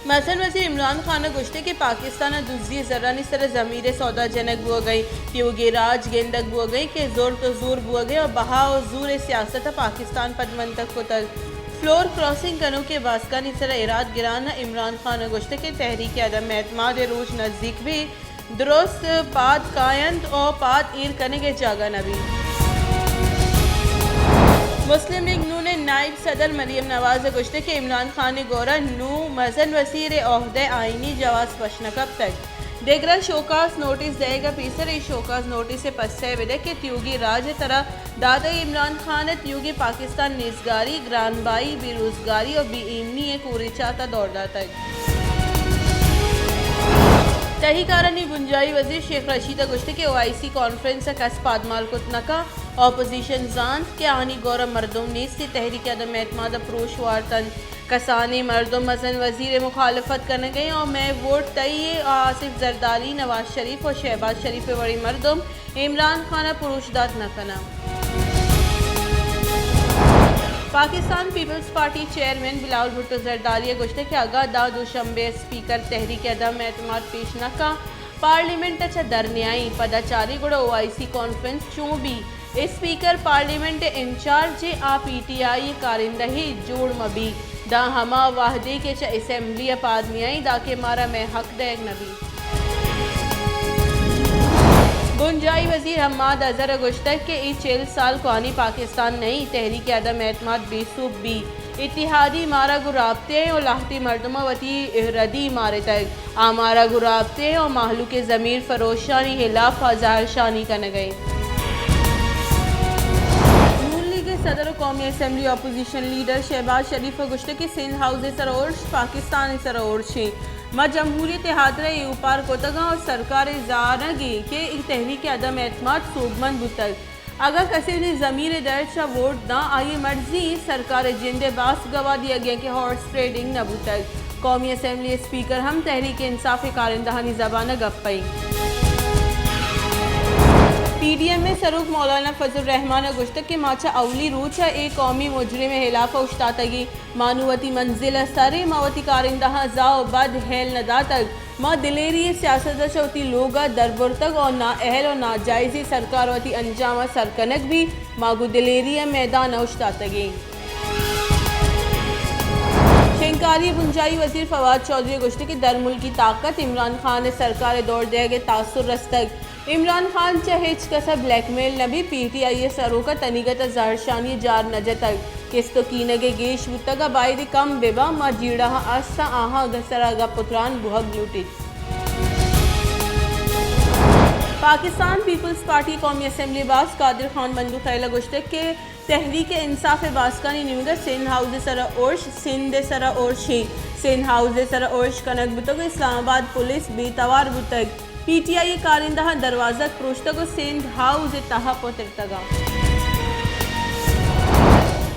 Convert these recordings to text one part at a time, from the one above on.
مزن وزیر عمران خان ءَ گوشتگ کہ پاکستان ءَ دزی ءِ زرانی سر ءَ ضمیر ءِ سودا جنگ بوگ ءَ اِنت، تیوگیں راج گندگ بوگ ءَ اِنت کہ زرت ءُ زور بوگ ءَ اِنت ءُ بہا ءُ زور ءِ سیاست ءَ پاکستان پدمنتگ کتگ۔ فلور کراسنگ کنوکیں باسکانی سر ءَ اراد گران ءَ عمران خان ءَ گوشتگ کہ تحریک عدم اعتماد ءِ روچ نزیک بیت، درست پاد کاینت ءُ پاد ایر کنگ ءِ جاگہ نہ بیت۔ مسلم لیگ نون ءِ نائب صدر مریم نواز ءَ گوشتگ کہ عمران خان ءِ گور ءَ نوں مزن وزیر ءِ عہدہ ءِ آئینی جواز پش نہ کپتگ۔ دگراں شوکاز نوٹس دئیگ ءَ پیسر اے شوکاز نوٹس ءِ پسہ ءَ بدئے کہ تیوگیں راج ءِ ترا داتگ۔ عمران خان ءَ تیوگیں پاکستان نیزگاری، گرانبہائی، بے روزگاری ءُ بے ایمنی ءِ کوریچات ءَ دور داتگ۔ تہی کارانی بنجاہی وزیر شیخ رشید ءَ گوشتگ کہ او آئی سی کانفرنس ءَ کس پادمال کت نہ کنت، اپوزیشن زانت کہ آہانی گور ءَ مردم نیست، تحریک عدم اعتماد ءَ پروش وارت اَنت۔ کسانیں مردم مزن وزیر ءِ مخالفت کنگ ءَ اَنت ءُ مئے ووٹ تئی اِنت ءُ آصف زرداری، نواز شریف ءُ شہباز شریف ءِ وڑیں مردم عمران خان ءَ پروش دات نہ کناں۔ Pakistan peoples party chairman Bilawal Bhutto Zardari ءَ گوشتگ کہ اگاں داں دوشنبے ءَ اسپیکر تحریک عدم اعتماد پیش نہ کنت، پارلیمنٹ ءَ چہ در نیائیں، پدا چاریں گڑا او آئی سی کانفرنس چون بیت؟ اسپیکر پارلیمنٹ ءِ انچارج اِنت، آ پی ٹی آئی ءِ کارندہے جوڑ مہ بیت، داں ہما وہدے کہ چہ اسمبلی ءَ پاد نیائیں، داں کہ مارا مئے حق دئیگ نہ بیت۔ بنجاہی وزیر حماد اظہر ءَ گوشتگ کہ اے چل سال کوہنیں پاکستان نہ اِنت، تحریک عدم اعتماد بے سوب بیت۔ اتحادی مارا گوں رابطہ اِنت ءُ لہتیں مردماں وتی ردی مارتگ۔ آ مارا گوں رابطہ اِنت ءُ مہلوک ءِ ضمیر فروشانی ہلاپ ءَ زہرشانی کنگ ءَ اِنت۔ نون لیگ ءِ صدر ءُ قومی اسمبلی اپوزیشن لیڈر شہباز شریف ءَ گوشتگ کہ سندھ ہاؤس ءِ سر ءَ ارش پاکستان ءِ سر ءَ ارش اِنت۔ ما جمہوریت ءِ ہاترا اے اوپار کتگ اَنت ءُ سرکار ءِ زانگ اِنت کہ اے تحریک عدم اعتماد سوبمند بوتگ۔ اگاں کسے وتی ضمیر ءِ درد چہ ووٹ داں، آئی ءِ مرضی اِنت سرکار ءِ جند ءِ باسک گواہ دیگ اِنت کہ ہارس ٹریڈنگ نہ بوتگ۔ قومی اسمبلی اسپیکر ہم تحریک انصاف ءِ کارندہانی زبان ءَ گپ ءَ اِنت۔ پی ڈی ایم ءِ سروک مولانا فضل الرحمان ءَ گوشتگ کہ ما چہ اولی روچ ءَ اے قومی مجرم ءِ ہلاپ ءَ اوشتاتگ ایں۔ ما نوں وتی منزل ءَ سر ایں، ما وتی کارندہاں زاہ ءُ بد ہیل نہ داتگ۔ ما دلیری ءِ سیاست ءَ چہ وتی لوگ ءَ در برتگ ءُ نااہل ءُ ناجائزیں سرکار ءَ وتی انجام ءَ سر کنگ بیت۔ ما گوں دلیری ءَ میدان ءَ اوشتاتگ ایں۔ شنگکاری ءِ بنجاہی وزیر فواد چوہدری ءَ گوشتگ کہ درملکی طاقت عمران خان ءِ سرکار ءِ دور دیگ ءِ تاثر رستگ۔ عمران خان چہ ہچ کس ءَ بلیک میل نہ بیت، پی ٹی آئی ءِ سروک ءَ تنیگت ءَ زہرشانی ءِ جار نہ جتگ، کست ءُ کینگ ءِ گیش بوتگ ءَ باید کم بہ باں، ما جیڑہاں است آں، آہاں سرا گپ ءُ تران بوہگ لوٹیت۔ پاکستان پیپلز پارٹی ءِ قومی اسمبلی باسک قادر خان بندوخیل ءَ گوشتگ کہ تحریک انصاف ءِ باسکانی نیمگ ءَ سندھ ہاؤس ءِ سر ءَ ارش، سندھ ءِ سر ءَ ارش اِنت۔ سندھ ہاؤس ءِ سر ءَ ارش کنگ بوتگ ءُ اسلام آباد پولیس بے توار بوتگ۔ پی ٹی آئی ءِ کارندہاں دروازگ پروشتگ ءُ سندھ ہاؤس ءِ تہا پترتگ اَنت۔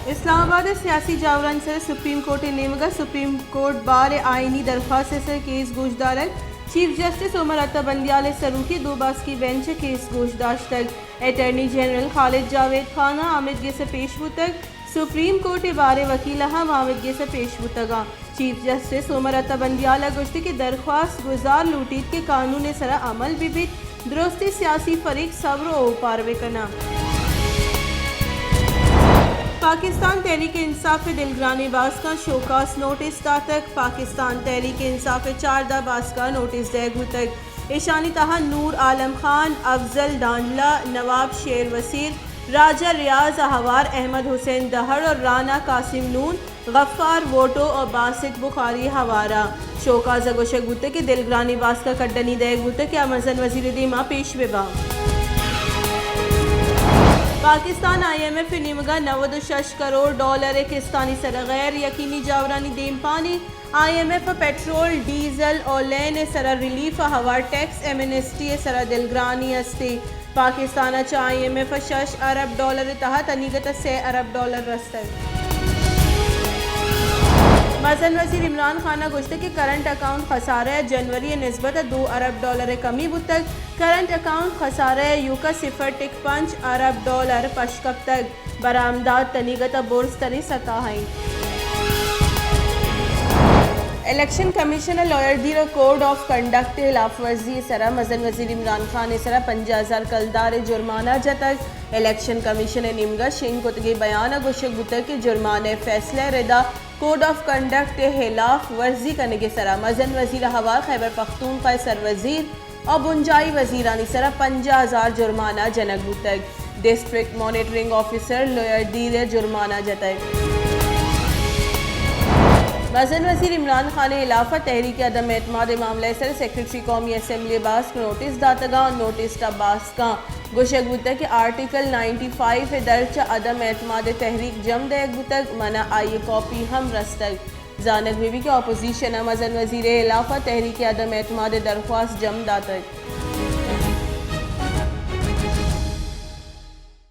اسلام آباد ءِ سیاسی جاورانی سر ءَ سپریم کورٹ ءِ نیمگ ءَ سپریم کورٹ بار ءِ آئینی درخواست ءِ سر ءَ کیس گوشدارگ۔ چیف جسٹس عمر عطا بندیال ءِ سروکی ءَ دو باسکی بینچ ءَ کیس گوشداشتگ۔ اٹارنی جنرل خالد جاوید خان ءَ آمید گس ءَ پیش بوتگ۔ سپریم کورٹ ءِ بار ءِ وکیل ءَ ہم آمید گس ءَ پیش بوتگ اَنت۔ چیف جسٹس عمر عطا بندیال ءَ گوشت کہ درخواست گزار لوٹیت کہ قانون ءِ سرا عمل بہ بیت، درستیں سیاسی فریق صبر ءُ اوپار بہ کناں۔ پاکستان تحریک انصاف ءِ دلگرانیں باسکاں شوکاز نوٹس داتگ۔ پاکستان تحریک انصاف ءِ چاردہ باسکاں نوٹس دئیگ بوتگ۔ ایشانی تہا نور عالم خان، افضل ڈانڈلہ، نواب شیر وسیر، راجہ ریاض ءَ ہوار، احمد حسین دہڑ ءُ رانا قاسم نون، غفار ووٹو ءُ باسط بخاری ہوار اَنت۔ شوکاز ءَ گوشگ بوتگ کہ دلگرانیں باسک ءَ کڈنی دئیگ بوتگ کہ آ مزن وزیر ءِ دیما پیش بہ باں۔ پاکستان آئی ایم ایف ءِ نیمگ ءَ نود ءُ شش کروڑ ڈالر ءِ کستانی سر ءَ غیر یقینی جاورانی دیمپانی۔ آئی ایم ایف ءَ پیٹرول، ڈیزل ءُ لین ءِ سرا ریلیف ءَ ہوار ٹیکس ایمنسٹی ءِ سرا دلگرانی است۔ پاکستان ءَ چہ آئی ایم ایف ءَ شش ارب ڈالر ءِ تہا تنیگت ءَ سے ارب ڈالر رستگ۔ مزن وزیر عمران خان ءَ گوشتگ کہ کرنٹ اکاؤنٹ خسارہ ءَ جنوری ءِ نسبت ءَ دو ارب ڈالر ءِ کمی بوتگ۔ کرنٹ اکاؤنٹ خسارہ ءَ ایوک ءَ صفر ٹک پنچ ارب ڈالر پش کپتگ۔ برآمدات تنیگت ءَ برز تریں سطح ءَ اِنت۔ الیکشن کمیشن ءَ لوئر دیر ءِ کوڈ آف کنڈکٹ ءِ ہلاف ورزی ءِ سرا مزن وزیر عمران خان ءِ سرا پنجاہ ہزار کلدار ءِ جرمانہ جتگ۔ الیکشن کمیشن ءِ نیمگا شنگ کتگیں بیان ءَ گوشگ بوتگ کہ جرمانہ ءِ فیصلہ ءِ ردا کوڈ آف کنڈکٹ ءِ ہلاف ورزی کنگ ءِ سرا مزن وزیر ءِ ہوار خیبر پختونخوا ءِ سروزیر ءُ بنجاہی وزیرانی سرا پنجاہ ہزار جرمانہ جنگ بوتگ۔ ڈسٹرکٹ مانیٹرنگ آفیسر لوئر دیر ءَ جرمانہ جتگ۔ مزن وزیر عمران خان ءِ ہلاف ءَ تحریک عدم اعتماد ءِ معاملہ ءِ سر سیکرٹری قومی اسمبلی ءَ باسک نوٹس داتگاں، نوٹس ءَ باسکاں گوشگ بوتگ کہ آرٹیکل نائنٹی فائیو ءِ درچ ءَ عدم اعتماد ءِ تحریک جم دئیگ بوتگ، من ءَ آئی ءِ کاپی ہم رستگ۔ زانگ بہ بیت کہ اپوزیشن ءَ مزن وزیر ءِ ہلاف ءَ تحریک عدم اعتماد ءِ درخواست جم داتگ۔